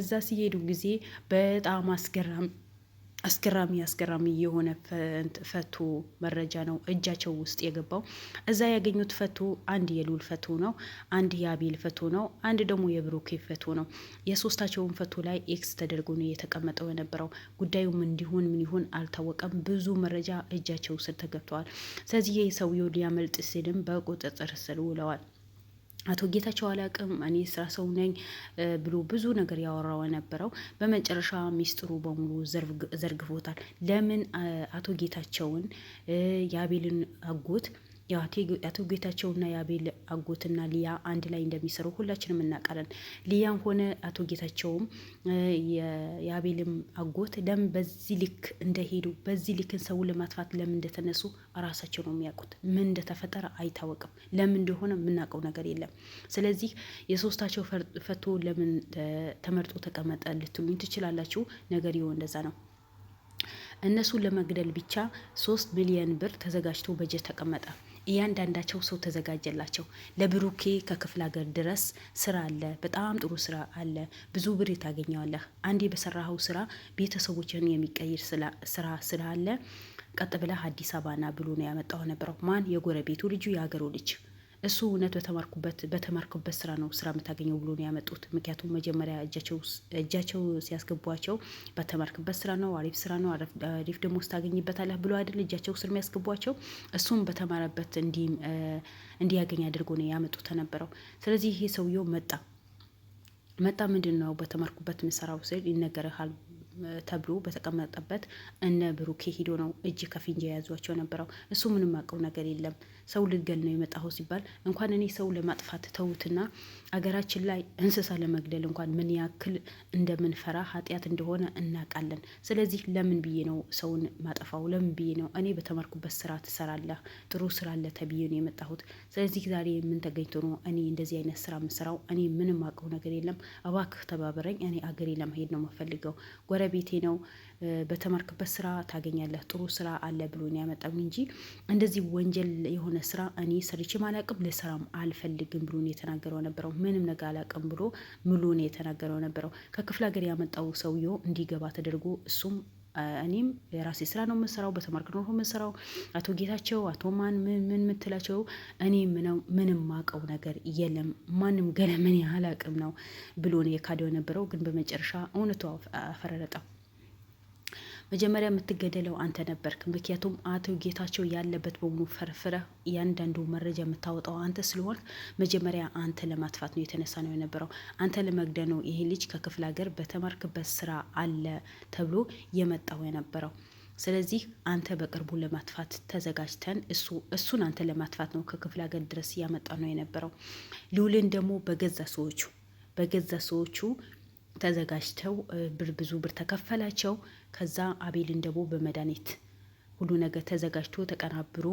እዛ ሲሄዱ ጊዜ በጣም አስገራሚ አስገራሚ አስገራሚ የሆነ ፈቶ መረጃ ነው እጃቸው ውስጥ የገባው። እዛ ያገኙት ፈቶ አንድ የሉል ፈቶ ነው፣ አንድ የአቤል ፈቶ ነው፣ አንድ ደግሞ የብሩኬ ፈቶ ነው። የሶስታቸውን ፈቶ ላይ X ተደርጎ ነው የተቀመጠው የነበረው። ጉዳዩ ምን እንዲሆን ምን ይሆን አልታወቀም። ብዙ መረጃ እጃቸው ስር ተገብተዋል። ስለዚህ ይህ ሰውየው ሊያመልጥ ሲልም በቁጥጥር ስር ውለዋል። አቶ ጌታቸው አላቅም እኔ ስራ ሰው ነኝ ብሎ ብዙ ነገር ያወራው የነበረው በመጨረሻ ሚስጥሩ በሙሉ ዘርግፎታል። ለምን አቶ ጌታቸውን የአቤልን አጎት፣ አቶ ጌታቸውና የአቤል አጎትና ሊያ አንድ ላይ እንደሚሰሩ ሁላችንም እናውቃለን። ሊያም ሆነ አቶ ጌታቸውም የአቤልም አጎት ለምን በዚህ ልክ እንደሄዱ፣ በዚህ ልክን ሰውን ለማጥፋት ለምን እንደተነሱ ራሳቸው ነው የሚያውቁት። ምን እንደተፈጠረ አይታወቅም። ለምን እንደሆነ የምናውቀው ነገር የለም። ስለዚህ የሶስታቸው ፈቶ ለምን ተመርጦ ተቀመጠ ልትሉኝ ትችላላችሁ። ነገር ይኸው እንደዛ ነው። እነሱን ለመግደል ብቻ 3 ሚሊዮን ብር ተዘጋጅቶ በጀት ተቀመጠ። እያንዳንዳቸው ሰው ተዘጋጀላቸው። ለብሩኬ ከክፍለ ሀገር ድረስ ስራ አለ፣ በጣም ጥሩ ስራ አለ፣ ብዙ ብር ታገኘዋለህ። አንዴ በሰራኸው ስራ ቤተሰቦችን የሚቀይር ስራ ስላለ ቀጥ ብለህ አዲስ አበባ ና ብሎ ነው ያመጣው ነበረው። ማን? የጎረቤቱ ልጁ፣ የሀገሩ ልጅ። እሱ እውነት በተማርኩበት ስራ ነው ስራ የምታገኘው ብሎ ነው ያመጡት። ምክንያቱም መጀመሪያ እጃቸው ሲያስገቧቸው በተማርክበት ስራ ነው፣ አሪፍ ስራ ነው፣ አሪፍ ደሞዝ ታገኝበታለህ ብሎ አይደል እጃቸው ስር የሚያስገቧቸው። እሱም በተማረበት እንዲያገኝ አድርጎ ነው ያመጡት ተነበረው። ስለዚህ ይሄ ሰውየው መጣ መጣ። ምንድን ነው በተማርኩበት ምሰራው ስል ይነገርሃል ተብሎ በተቀመጠበት እነ ብሩኬ ሂዶ ነው እጅ ከፍንጅ የያዟቸው ነበረው። እሱ ምንም አውቀው ነገር የለም። ሰው ልገል ነው የመጣኸው ሲባል እንኳን እኔ ሰው ለማጥፋት ተዉትና አገራችን ላይ እንስሳ ለመግደል እንኳን ምን ያክል እንደምንፈራ፣ ኃጢአት እንደሆነ እናውቃለን። ስለዚህ ለምን ብዬ ነው ሰውን ማጠፋው? ለምን ብዬ ነው? እኔ በተማርኩበት ስራ ትሰራለህ፣ ጥሩ ስራ አለ ተብዬ ነው የመጣሁት። ስለዚህ ዛሬ ምን ተገኝቶ ነው እኔ እንደዚህ አይነት ስራ የምሰራው? እኔ ምንም አውቀው ነገር የለም። እባክህ ተባበረኝ። እኔ አገሬ ለመሄድ ነው የምፈልገው። ጎረቤቴ ነው፣ በተማርክበት ስራ ታገኛለህ፣ ጥሩ ስራ አለ ብሎ ነው ያመጣው እንጂ እንደዚህ ወንጀል የሆነ ስራ እኔ ሰርቼም አላቅም፣ ልሰራም አልፈልግም ብሎ ነው የተናገረው ነበረው። ምንም ነገር አላቅም ብሎ ምሎ ነው የተናገረው ነበረው። ከክፍለ ሀገር ያመጣው ሰውየው እንዲገባ ተደርጎ እሱም እኔም የራሴ ስራ ነው የምሰራው፣ በተማርክ ነው የምሰራው። አቶ ጌታቸው፣ አቶ ማን ምን ምን የምትላቸው እኔ ምንም ማቀው ነገር የለም፣ ማንም ገለ ምን ያህል አቅም ነው ብሎ ነው የካደው የነበረው። ግን በመጨረሻ እውነቱ አፈረረጠው። መጀመሪያ የምትገደለው አንተ ነበርክ። ምክንያቱም አቶ ጌታቸው ያለበት በሙሉ ፈርፍረህ እያንዳንዱ መረጃ የምታወጣው አንተ ስለሆንክ መጀመሪያ አንተ ለማጥፋት ነው የተነሳ ነው የነበረው። አንተ ለመግደል ነው ይሄ ልጅ ከክፍለ ሀገር በተማርክበት ስራ አለ ተብሎ የመጣው የነበረው። ስለዚህ አንተ በቅርቡ ለማጥፋት ተዘጋጅተን እሱን አንተ ለማጥፋት ነው ከክፍለ ሀገር ድረስ እያመጣ ነው የነበረው። ልዑልን ደግሞ በገዛ ሰዎቹ ተዘጋጅተው ብር ብዙ ብር ተከፈላቸው። ከዛ አቤልን ደግሞ በመድኃኒት ሁሉ ነገር ተዘጋጅቶ ተቀናብሮ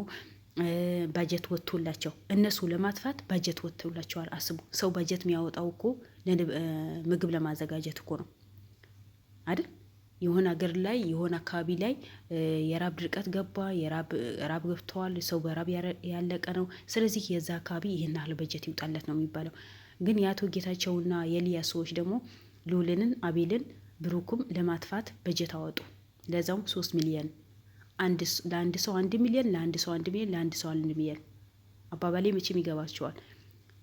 ባጀት ወጥቶላቸው እነሱ ለማጥፋት ባጀት ወጥቶላቸዋል። አስቡ፣ ሰው ባጀት የሚያወጣው እኮ ምግብ ለማዘጋጀት እኮ ነው አይደል? የሆነ ሀገር ላይ የሆነ አካባቢ ላይ የራብ ድርቀት ገባ፣ የራብ ገብተዋል፣ ሰው በራብ ያለቀ ነው። ስለዚህ የዛ አካባቢ ይህን ያህል በጀት ይውጣለት ነው የሚባለው። ግን የአቶ ጌታቸውና የሊያ ሰዎች ደግሞ ልዑልንን፣ አቤልን፣ ብሩኩም ለማጥፋት በጀት አወጡ። ለዛውም 3 ሚሊየን፣ ለአንድ ሰው 1 ሚሊየን፣ ለአንድ ሰው 1 ሚሊየን፣ ለአንድ ሰው 1 ሚሊየን። አባባሌ መቼም ይገባቸዋል።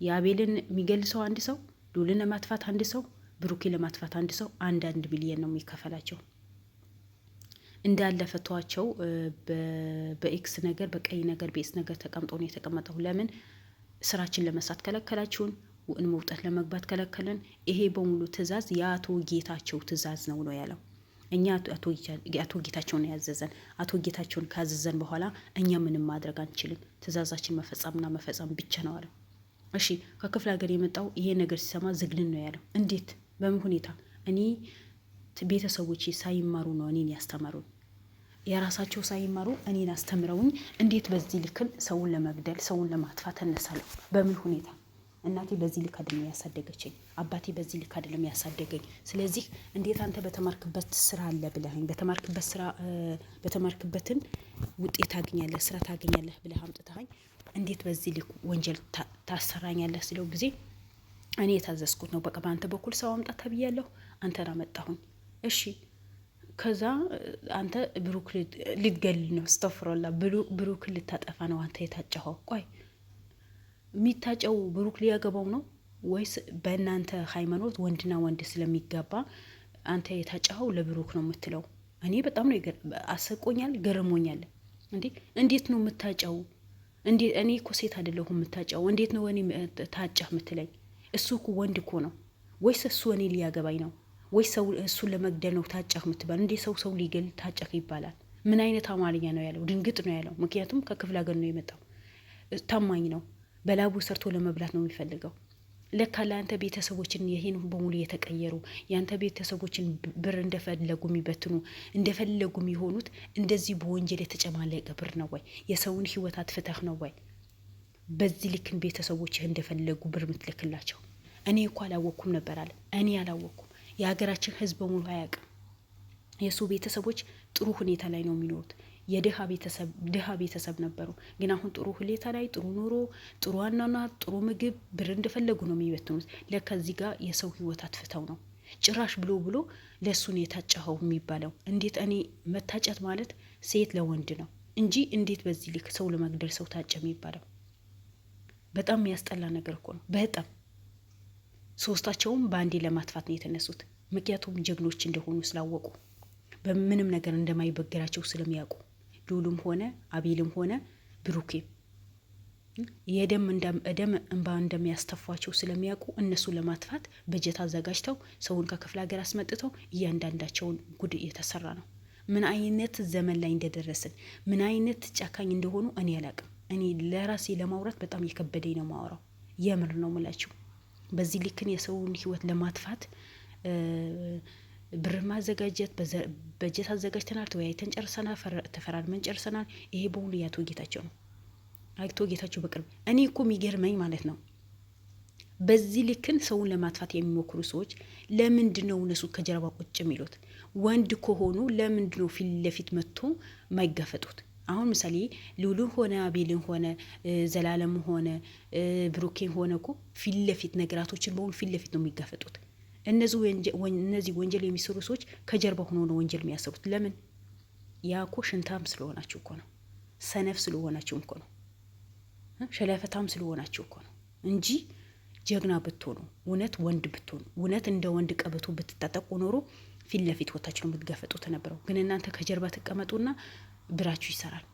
የአቤልን የሚገል ሰው አንድ ሰው፣ ልዑልን ለማጥፋት አንድ ሰው፣ ብሩኬን ለማጥፋት አንድ ሰው አንድ አንድ ሚሊየን ነው የሚከፈላቸው። እንዳለ ፈቷቸው በ X ነገር፣ በቀይ ነገር፣ በ S ነገር ተቀምጦ ነው የተቀመጠው። ለምን ስራችን ለመስራት ከለከላችሁን? መውጣት ለመግባት ከለከለን። ይሄ በሙሉ ትዕዛዝ የአቶ ጌታቸው ትዕዛዝ ነው ነው ያለው። እኛ አቶ ጌታቸውን ያዘዘን። አቶ ጌታቸውን ካዘዘን በኋላ እኛ ምንም ማድረግ አንችልም። ትዕዛዛችን መፈጸምና መፈጸም ብቻ ነው አለው። እሺ፣ ከክፍለ ሀገር የመጣው ይሄ ነገር ሲሰማ ዝግንን ነው ያለው። እንዴት? በምን ሁኔታ? እኔ ቤተሰቦቼ ሳይማሩ ነው እኔን ያስተማሩን። የራሳቸው ሳይማሩ እኔን አስተምረውኝ እንዴት በዚህ ልክል ሰውን ለመግደል፣ ሰውን ለማጥፋት እነሳለሁ? በምን ሁኔታ? እናቴ በዚህ ልክ አይደለም ያሳደገችኝ፣ አባቴ በዚህ ልክ አይደለም ያሳደገኝ። ስለዚህ እንዴት አንተ በተማርክበት ስራ አለ ብለኸኝ፣ በተማርክበት ስራ በተማርክበትን ውጤት ታገኛለህ፣ ስራ ታገኛለህ ብለህ አምጥተኸኝ እንዴት በዚህ ልክ ወንጀል ታሰራኛለህ ስለው ጊዜ እኔ የታዘዝኩት ነው። በቃ በአንተ በኩል ሰው አምጣ ተብያለሁ። አንተን አመጣሁኝ። እሺ ከዛ አንተ ብሩክ ልትገል ነው፣ ስተፍሮላ ብሩክ ልታጠፋ ነው አንተ የታጨኸው። ቆይ የሚታጨው ብሩክ ሊያገባው ነው ወይስ በእናንተ ሃይማኖት ወንድና ወንድ ስለሚጋባ አንተ የታጨኸው ለብሩክ ነው የምትለው? እኔ በጣም ነው አሰቆኛል፣ ገርሞኛል። እንዴ እንዴት ነው የምታጨው? እንዴ እኔ እኮ ሴት አይደለሁም የምታጨው። እንዴት ነው እኔ ታጨህ የምትለኝ? እሱ እኮ ወንድ እኮ ነው። ወይስ እሱ እኔ ሊያገባኝ ነው? ወይስ ሰው እሱን ለመግደል ነው ታጨህ የምትባል? እንዴ ሰው ሰው ሊገል ታጨህ ይባላል? ምን አይነት አማርኛ ነው ያለው? ድንግጥ ነው ያለው። ምክንያቱም ከክፍለ ሀገር ነው የመጣው። ታማኝ ነው። በላቡ ሰርቶ ለመብላት ነው የሚፈልገው። ለካ ለአንተ ቤተሰቦችን ይሄን በሙሉ የተቀየሩ የአንተ ቤተሰቦችን ብር እንደፈለጉ የሚበትኑ እንደፈለጉ የሚሆኑት እንደዚህ በወንጀል የተጨማለቀ ብር ነው ወይ? የሰውን ህይወት አትፍተህ ነው ወይ? በዚህ ልክን ቤተሰቦችህ እንደፈለጉ ብር ምትልክላቸው? እኔ እኮ አላወቅኩም ነበር አለ። እኔ አላወቅኩም። የሀገራችን ህዝብ በሙሉ አያውቅም። የእሱ ቤተሰቦች ጥሩ ሁኔታ ላይ ነው የሚኖሩት። የድሃ ቤተሰብ ድሃ ቤተሰብ ነበሩ። ግን አሁን ጥሩ ሁኔታ ላይ ጥሩ ኑሮ፣ ጥሩ አኗኗር፣ ጥሩ ምግብ፣ ብር እንደፈለጉ ነው የሚበትኑት። ለካ እዚህ ጋር የሰው ህይወት አትፍተው ነው ጭራሽ ብሎ ብሎ ለእሱን የታጨኸው የሚባለው። እንዴት እኔ መታጨት ማለት ሴት ለወንድ ነው እንጂ እንዴት በዚህ ልክ ሰው ለመግደል ሰው ታጨ የሚባለው? በጣም የሚያስጠላ ነገር እኮ ነው። በጣም ሶስታቸውም በአንዴ ለማጥፋት ነው የተነሱት። ምክንያቱም ጀግኖች እንደሆኑ ስላወቁ በምንም ነገር እንደማይበገራቸው ስለሚያውቁ ሉሉም ሆነ አቤልም ሆነ ብሩኬም የደም ደም እንባ እንደሚያስተፏቸው ስለሚያውቁ እነሱ ለማጥፋት በጀት አዘጋጅተው ሰውን ከክፍለ ሀገር አስመጥተው እያንዳንዳቸውን ጉድ እየተሰራ ነው። ምን አይነት ዘመን ላይ እንደደረስን ምን አይነት ጨካኝ እንደሆኑ እኔ አላቅም። እኔ ለራሴ ለማውራት በጣም የከበደኝ ነው ማወራው። የምር ነው ምላችሁ። በዚህ ልክን የሰውን ህይወት ለማጥፋት ብር ማዘጋጀት በጀት አዘጋጅተናል፣ ተወያይተን ጨርሰናል፣ ተፈራርመን ጨርሰናል። ይሄ በሙሉ የአቶ ጌታቸው ነው። አቶ ጌታቸው በቅርብ እኔ እኮ የሚገርመኝ ማለት ነው በዚህ ልክን ሰውን ለማጥፋት የሚሞክሩ ሰዎች ለምንድን ነው እነሱ ከጀርባ ቁጭ የሚሉት? ወንድ ከሆኑ ለምንድን ነው ፊት ለፊት መጥቶ የማይጋፈጡት? አሁን ምሳሌ ሉሉን ሆነ አቤልን ሆነ ዘላለም ሆነ ብሩኬን ሆነ እኮ ፊት ለፊት ነገራቶችን በሙሉ ፊት ለፊት ነው የሚጋፈጡት። እነዚህ ወንጀል የሚሰሩ ሰዎች ከጀርባ ሆኖ ነው ወንጀል የሚያሰሩት። ለምን? ያ እኮ ሽንታም ስለሆናችሁ እኮ ነው። ሰነፍ ስለሆናችሁ እኮ ነው። ሸለፈታም ስለሆናችሁ እኮ ነው እንጂ ጀግና ብትሆኑ እውነት ወንድ ብትሆኑ እውነት እንደ ወንድ ቀበቶ ብትታጠቁ ኖሮ ፊት ለፊት ወታችሁ ነው የምትጋፈጡት ነበረው። ግን እናንተ ከጀርባ ትቀመጡና ብራችሁ ይሰራል።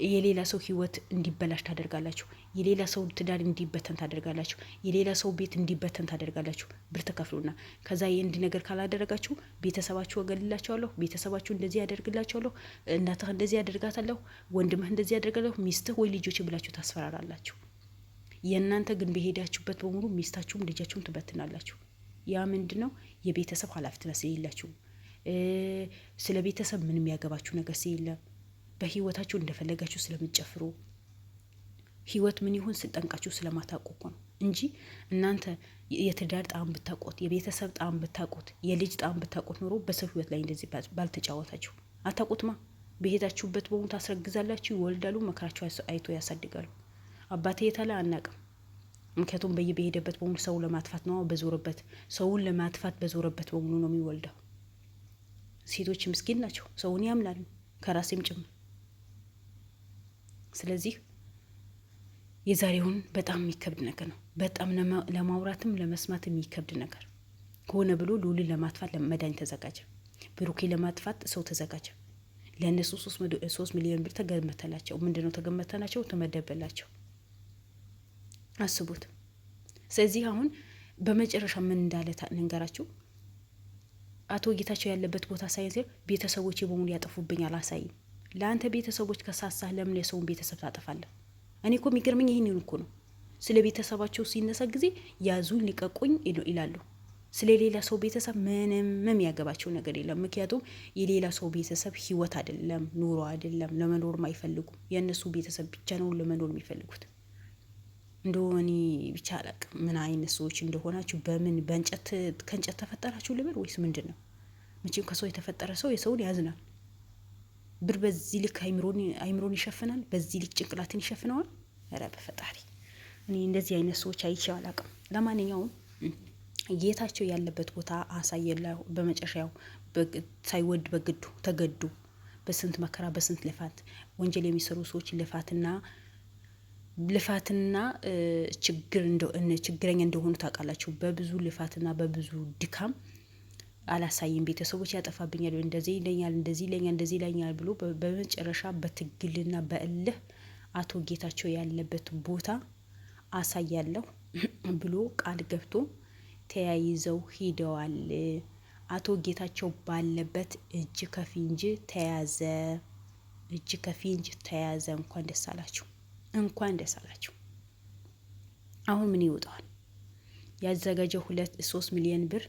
የሌላ ሰው ህይወት እንዲበላሽ ታደርጋላችሁ። የሌላ ሰው ትዳር እንዲበተን ታደርጋላችሁ። የሌላ ሰው ቤት እንዲበተን ታደርጋላችሁ። ብር ተከፍሉና ከዛ የአንድ ነገር ካላደረጋችሁ ቤተሰባችሁ እገልላችኋለሁ፣ ቤተሰባችሁ እንደዚህ ያደርግላችኋለሁ፣ እናትህ እንደዚህ ያደርጋታለሁ፣ ወንድምህ እንደዚህ ያደርጋለሁ፣ ሚስትህ ወይ ልጆች ብላችሁ ታስፈራራላችሁ። የእናንተ ግን በሄዳችሁበት በሙሉ ሚስታችሁም ልጃችሁም ትበትናላችሁ። ያ ምንድን ነው? የቤተሰብ ኃላፊነት ስለሌላችሁ ስለ ቤተሰብ ምንም ያገባችሁ ነገር ስለሌለ በህይወታችሁ እንደፈለጋችሁ ስለምትጨፍሩ ህይወት ምን ይሁን ስጠንቃችሁ ስለማታውቁ እኮ ነው እንጂ እናንተ የትዳር ጣዕም ብታውቁት፣ የቤተሰብ ጣዕም ብታውቁት፣ የልጅ ጣዕም ብታውቁት ኖሮ በሰው ህይወት ላይ እንደዚህ ባልተጫወታችሁ። አታውቁትማ። በሄዳችሁበት በሆኑ ታስረግዛላችሁ፣ ይወልዳሉ፣ መከራችሁ አይቶ ያሳድጋሉ። አባቴ የታለ አናቅም። ምክንያቱም በየበሄደበት በሙሉ ሰው ለማጥፋት ነው በዞረበት፣ ሰውን ለማጥፋት በዞረበት በሙሉ ነው የሚወልደው። ሴቶች ምስኪን ናቸው፣ ሰውን ያምናሉ ከራሴም ጭምር። ስለዚህ የዛሬውን በጣም የሚከብድ ነገር ነው። በጣም ለማውራትም ለመስማት የሚከብድ ነገር ሆነ ብሎ ሉልን ለማጥፋት መድኃኒት ተዘጋጀ። ብሩኬ ለማጥፋት ሰው ተዘጋጀ። ለእነሱ 3 ሚሊዮን ብር ተገመተላቸው። ምንድነው ተገመተላቸው? ተመደበላቸው። አስቡት። ስለዚህ አሁን በመጨረሻ ምን እንዳለ ልንገራችሁ። አቶ ጌታቸው ያለበት ቦታ ሳይንስ ቤተሰቦቼ በሙሉ ያጠፉብኛል፣ አሳይም ለአንተ ቤተሰቦች ከሳሳህ ለምን የሰውን ቤተሰብ ታጠፋለህ? እኔ እኮ የሚገርመኝ ይህንን እኮ ነው። ስለ ቤተሰባቸው ሲነሳ ጊዜ ያዙኝ ልቀቁኝ ይላሉ። ስለ ሌላ ሰው ቤተሰብ ምንም የሚያገባቸው ነገር የለም። ምክንያቱም የሌላ ሰው ቤተሰብ ህይወት አይደለም ኑሮ አይደለም፣ ለመኖርም አይፈልጉም። የእነሱ ቤተሰብ ብቻ ነው ለመኖር የሚፈልጉት። እንደው እኔ ብቻ አላቅም ምን አይነት ሰዎች እንደሆናችሁ። በምን በእንጨት ከእንጨት ተፈጠራችሁ ልበል ወይስ ምንድን ነው? መቼም ከሰው የተፈጠረ ሰው የሰውን ያዝናል። ብር በዚህ ልክ አይምሮን ይሸፍናል፣ በዚህ ልክ ጭንቅላትን ይሸፍነዋል። ኧረ በፈጣሪ እኔ እንደዚህ አይነት ሰዎች አይቼ አላቅም። ለማንኛውም ጌታቸው ያለበት ቦታ አሳየላ። በመጨረሻው ሳይወድ በግዱ ተገዱ። በስንት መከራ በስንት ልፋት ወንጀል የሚሰሩ ሰዎች ልፋትና ልፋትና ችግር ችግረኛ እንደሆኑ ታውቃላችሁ። በብዙ ልፋትና በብዙ ድካም አላሳይም፣ ቤተሰቦች ያጠፋብኛል፣ እንደዚህ ይለኛል፣ እንደዚህ ይለኛል፣ እንደዚህ ይለኛል ብሎ በመጨረሻ በትግልና በእልህ አቶ ጌታቸው ያለበት ቦታ አሳያለሁ ብሎ ቃል ገብቶ ተያይዘው ሂደዋል። አቶ ጌታቸው ባለበት እጅ ከፍንጅ ተያዘ። እጅ ከፍንጅ ተያዘ። እንኳን ደስ አላችሁ፣ እንኳን ደስ አላችሁ። አሁን ምን ይወጣዋል? ያዘጋጀው 2-3 ሚሊዮን ብር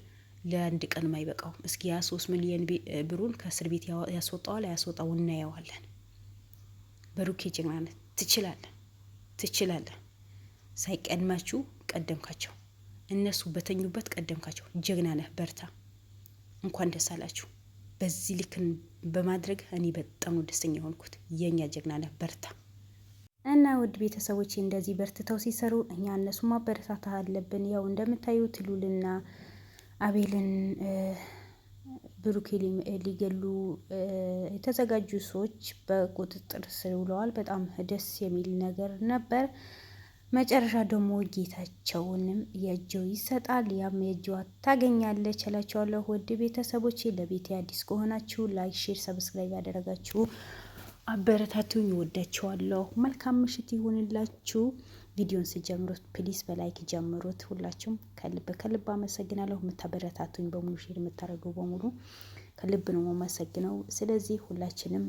ለአንድ ቀን አይበቃውም። እስኪ ያ 3 ሚሊዮን ብሩን ከእስር ቤት ያስወጣዋል አያስወጣው እናየዋለን። ብሩኬ ጀግና ነህ፣ ትችላለህ፣ ትችላለህ። ሳይቀድማችሁ ቀደምካቸው። እነሱ በተኙበት ቀደምካቸው። ጀግና ነህ፣ በርታ። እንኳን ደስ አላችሁ። በዚህ ልክን በማድረግ እኔ በጣም ነው ደስተኛ የሆንኩት። የእኛ ጀግና ነህ፣ በርታ። እና ውድ ቤተሰቦች እንደዚህ በርትተው ሲሰሩ እኛ እነሱ ማበረታታት አለብን። ያው እንደምታዩት ሉልና አቤልን ብሩኬ ሊገሉ የተዘጋጁ ሰዎች በቁጥጥር ስር ውለዋል። በጣም ደስ የሚል ነገር ነበር። መጨረሻ ደግሞ ጌታቸውንም የእጅው ይሰጣል። ያም የእጅዋ ታገኛለች እላቸዋለሁ። ውድ ቤተሰቦቼ ለቤቴ አዲስ ከሆናችሁ like፣ share፣ subscribe ያደረጋችሁ አበረታቱኝ። ወዳችኋለሁ። መልካም ምሽት ይሁንላችሁ። ቪዲዮን ስጀምሩት please በ like ጀምሩት። ሁላችሁም ከልብ ከልብ አመሰግናለሁ። የምታበረታቱኝ በሙሉ share የምታደርገው በሙሉ ከልብ ነው የማመሰግነው። ስለዚህ ሁላችንም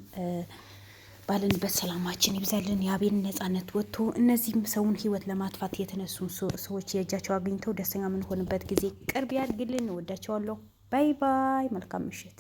ባለንበት ሰላማችን ይብዛልን። የአቤል ነጻነት ወጥቶ እነዚህም ሰውን ህይወት ለማጥፋት የተነሱ ሰዎች የእጃቸው አግኝተው ደስተኛ የምንሆንበት ጊዜ ቅርብ ያድርግልን። እወዳቸዋለሁ። Bye bye። መልካም ምሽት።